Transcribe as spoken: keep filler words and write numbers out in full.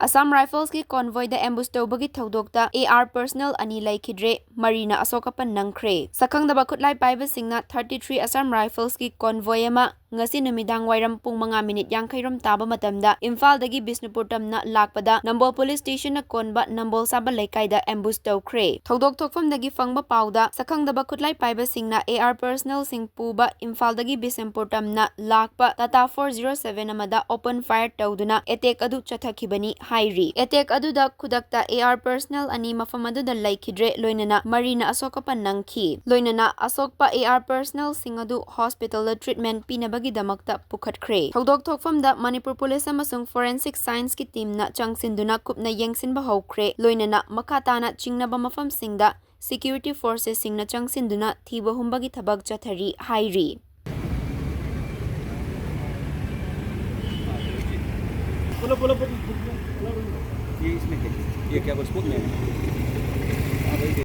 Assam Riflesꯀꯤ convoyꯗ ambush ꯇꯧꯕꯒꯤ ꯊꯧꯗꯣꯛꯇ AR personnel ꯑꯅꯤ ꯂꯩꯈꯤꯗ꯭ꯔꯦ, ꯃꯔꯤꯅ ꯑꯁꯣꯛ ꯑꯄꯟ ꯅꯪꯈ꯭ꯔꯦ꯫ ꯁꯛꯈꯪꯗꯕ ꯈꯨꯠꯂꯥꯏ ꯄꯥꯏꯕꯁꯤꯡꯅ thirty three Assam Riflesꯀꯤ convoy ꯑꯃ ꯉꯁꯤ ꯅꯨꯃꯤꯗꯥꯡ ꯋꯥꯏꯔꯝ ꯄꯨꯡ ꯃꯉꯥ ꯃꯤꯅꯤꯠ ꯌꯥꯡꯈꯩ ꯔꯣꯝ ꯇꯥꯕ ꯃꯇꯝꯗ ꯏꯝꯐꯥꯜꯗꯒꯤ ꯕꯤꯁꯅꯨꯄꯨꯔ ꯇꯝꯅ ꯂꯥꯛꯄꯗ ꯅꯝꯕꯣꯜ police stationꯅ ꯀꯣꯟꯕ ꯅꯝꯕꯣꯜ ꯁꯥꯕ ꯂꯩꯀꯥꯏꯗ ambush ꯇꯧꯈ꯭ꯔꯦ꯫ ꯊꯧꯗꯣꯛ ꯊꯣꯛꯐꯝꯗꯒꯤ ꯐꯪꯕ ꯄꯥꯎꯗ ꯁꯛꯈꯪꯗꯕ ꯈꯨꯠꯂꯥꯏ ꯄꯥꯏꯕꯁꯤꯡꯅ AR personnelꯁꯤꯡ ꯄꯨꯕ ꯏꯝꯐꯥꯜꯗꯒꯤ ꯕꯤꯁꯅꯨꯄꯨꯔ ꯇꯝꯅ ꯂꯥꯛꯄ Tata four zero seven ꯑꯃꯗ open fire ꯇꯧꯗꯨꯅ attack ꯑꯗꯨ ꯆꯠꯊꯈꯤꯕꯅꯤ ꯍꯥꯏꯔꯤ꯫ Attack ꯑꯗꯨꯗ ꯈꯨꯗꯛꯇ AR personnel ꯑꯅꯤ ꯃꯐꯝ ꯑꯗꯨꯗ ꯂꯩꯈꯤꯗ꯭ꯔꯦ, ꯂꯣꯏꯅꯅ ꯃꯔꯤꯅ ꯑꯁꯣꯛ ꯑꯄꯟ ꯅꯪꯈꯤ꯫ ꯂꯣꯏꯅꯅ ꯑꯁꯣꯛꯄ AR personnelꯁꯤꯡ ꯑꯗꯨ hospitalꯗ treatment ꯄꯤꯅꯕꯒꯤꯗꯃꯛꯇ ꯄꯨꯈꯠꯈ꯭ꯔꯦ꯫ ꯊꯧꯗꯣꯛ ꯊꯣꯛꯐꯝꯗ ꯃꯅꯤꯄꯨꯔ police ꯑꯃꯁꯨꯡ forensic scienceꯀꯤ teamꯅ ꯆꯪꯁꯤꯟꯗꯨꯅ ꯀꯨꯞꯅ ꯌꯦꯡꯁꯤꯟꯕ ꯍꯧꯈ꯭ꯔꯦ꯫ ꯂꯣꯏꯅꯅ ꯃꯈꯥ ꯇꯥꯅ ꯆꯤꯡꯅꯕ ꯃꯐꯝꯁꯤꯡꯗ security forcesꯁꯤꯡꯅ ꯆꯪꯁꯤꯟꯗꯨꯅ ꯊꯤꯕ ꯍꯨꯝꯕꯒꯤ ꯊꯕꯛ ꯆꯠꯊꯔꯤ ꯍꯥꯏꯔꯤ꯫ ये इसमें है, ये क्या बोल, smoke में है। हाँ, वही दे।